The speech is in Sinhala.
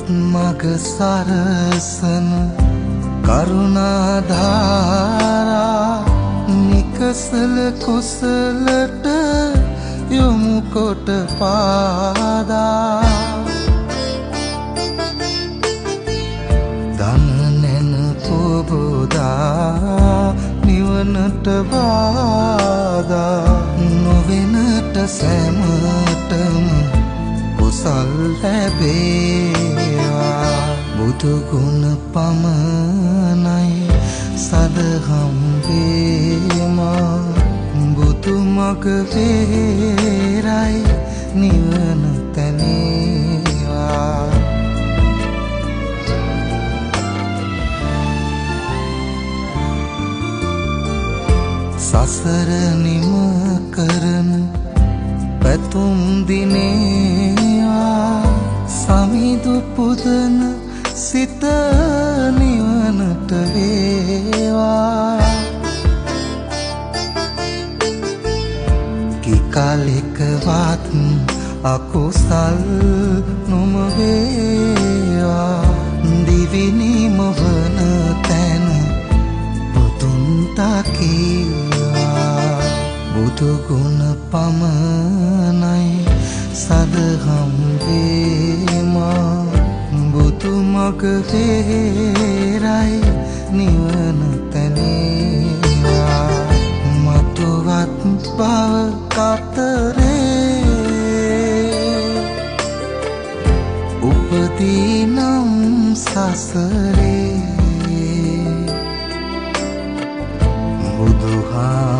මග සරසන කරුණා ධාරා නිකසල කුසලට යොමු කොට පාදා දන නැන පොබෝදා නිවනට බාධා නොවෙනට සැමටම කුසල් ලැබේවා. බුදු ගුණ පමණයි සදහම් වේමා. බුදු මග වේරයි නිවන තැනේවා. සසර නිම කරන පැතුම් දිනේවා. සමිඳු පුදන සිත නිවනට වේවා. කිකලෙකවත් අකුසල් නොම වේවා. දිවි නිම වන තැන බුදුන් තකීවා. බුදු ගුණ පමණයි සදහම් වේමා. බුදු මග වේරයි නිවන තැනේවා. මතුවත් බව කතරේ උපදීනම් සසරේ. බුදුහාමුදුරුවෝ